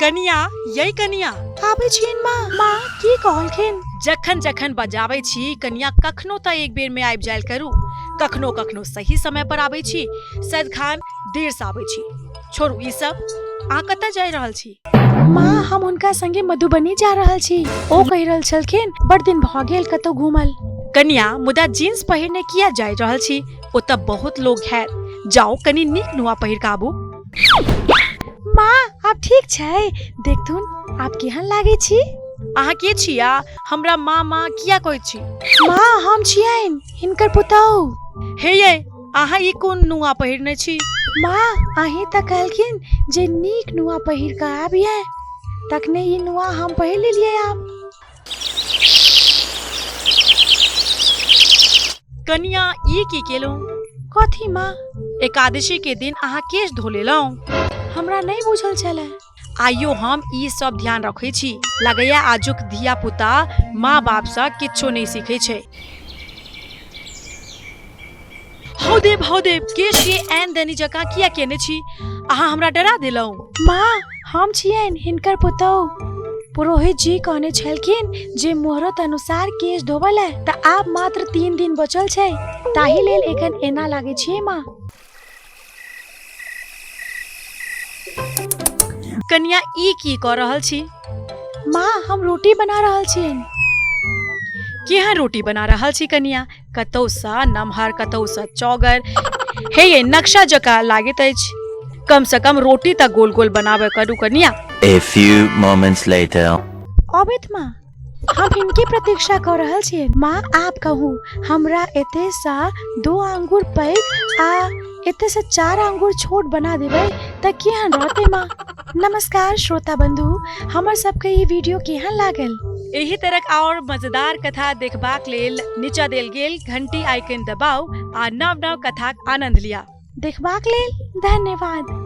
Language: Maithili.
कनिया, यै कनिया। आबै छियनि माँ। माँ की कहलखिन? जखन जखन बजाबै छी कनिया, कखनो तऽ एक बेर में आबि जायल करू। कखनो कखनो सही समय पर आबै छी, सदखान देर से आबै छी। छोड़ू ई सब, अहाँ कतऽ जाय रहल छी? माँ, हम हुनका संगे मधुबनी जा रहल छी। ओ कहि रहल छलखिन बड़ दिन भऽ गेल कतौ घूमल। कनिया, मुदा जीन्स पहिरने किया जाय रहल छी? ओतऽ बहुत लोग हैत। जाउ कनी नीक नुआ पहिर कऽ आबू। माँ, आब ठीक छै? देखथुन आब केहन लागै छी। अहाँ के छी आ हमरा माँ माँ किया कहैत छी? माँ, हम छियनि हिनकर पुतहु। हे यै, अहाँ ई कोन नुआ पहिरने छी? माँ, अहीं तऽ कहलखिन जे नीक नुआ पहिर कऽ आबिये, तखने ई नुआ हम पहिर लेलियै। आब कनिया, ई की केलहुँ? कथी माँ? एकादशी के दिन अहाँ केश धो लेलहुँ? हमरा नहि बुझल छलै। आइयो हम ई सब ध्यान रखै छी। लगैया आजुक धिया पुता माँ बाप सँ किछो नहि सीखै छै। हौ देव, हौ देव, केश के एन देनी जकाँ किया केने छी? अहाँ हमरा डरा देलहुँ। माँ, हम छियनि हिनकर पुतहु। पुरोहित जी कहने छलखिन जे मुहूर्त अनुसार केश धोबऽ लए, तऽ आब मात्र 3 दिन बचल छै, ताहि लेल एखन एना लागै छियै माँ। कनिया, ई की कऽ रहल छी? माँ, हम रोटी बना रहल छियनि। केहन रोटी बना रहल छी कनिया? कतौसँ नमहर, कतौसँ चौगर। हे ये, नक्शा जकाँ लागैत अछि। कम से कम रोटी तऽ गोल गोल बनाबे करू कनिया। A few moments later. अबैत माँ, हम हिनके प्रतीक्षा कऽ रहल छियै। माँ, आप कहू, हमरा एतेसँ 2 आंगुर पैघ आ एतेसँ 4 आंगुर छोट बना देबै तऽ केहन रहतै माँ? नमस्कार श्रोता बंधु, हमर सबके ई वीडियो केहन लागल? एहि तरहक आओर मजेदार कथा देखबाक लेल नीचा देल गेल घंटी आइकन दबाउ आ नव नव कथाक आनंद लिअ। देखबाक लेल धन्यवाद।